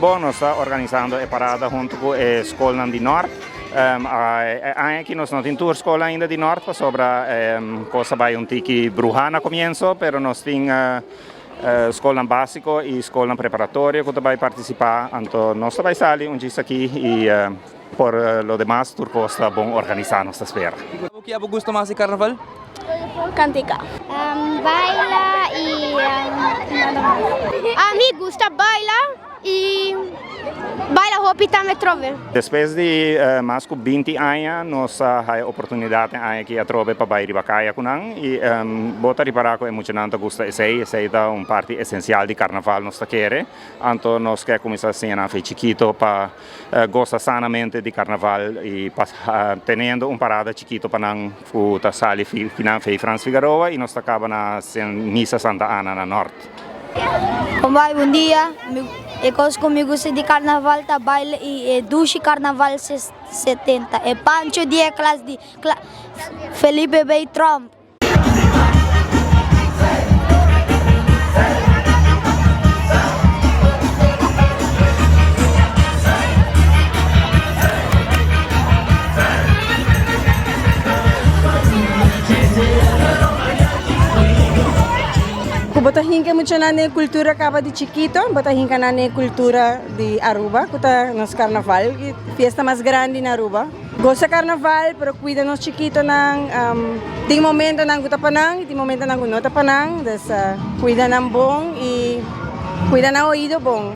Bon, nos ta organisando e parada hunto cu e scolnan di Noord. E aña aki nos no tin tur scol ainda di Noord pasobra cos a bay un tiki bruha na comienzo, pero nos tin scolnan basico y scolnan preparatorio cu ta bay participa. Anto nos ta bay sali un djis aki y por lo demas tur cos ta bon organisa nos ta spera. Bo kia bo gusta mas di carnaval? Cantica. Baila y nada mas. Ami gusta baila y baila hopi tambe trobe. Despues di mas ku 20 aña nos a haya oportunidat e aña aki atrobe pa bai riba kaya ku nan y bo ta ripara ku e muchanan ta gusta esei, esei ta un parti esensial di karnaval nos ta kere, anto nos ke kuminsá siña nan fe chikito pa Gosa sanamente di carnaval y teniendo un parada chikito pa nan cu ta sali final fey Frans Figaroa y nos ta caba na Misa Santa Ana na Nort. Bon bon dia, e cos cu mi gusta di carnaval ta baile y e dushi carnaval 70 e pancho di e klas di Felipe B. Tromp. Ku bo ta hinka e muchanan den e kultura kaba di chikito, bo ta hinka nan den e kultura di Aruba ku ta nos karnaval, fiesta mas grandi na Aruba. Gosa carnaval pero cuida nos chikitonan, tin momentonan cu ta pa nan y tin momentonan cu no ta pa nan, dus cuida nan bon y cuida nan oido bon.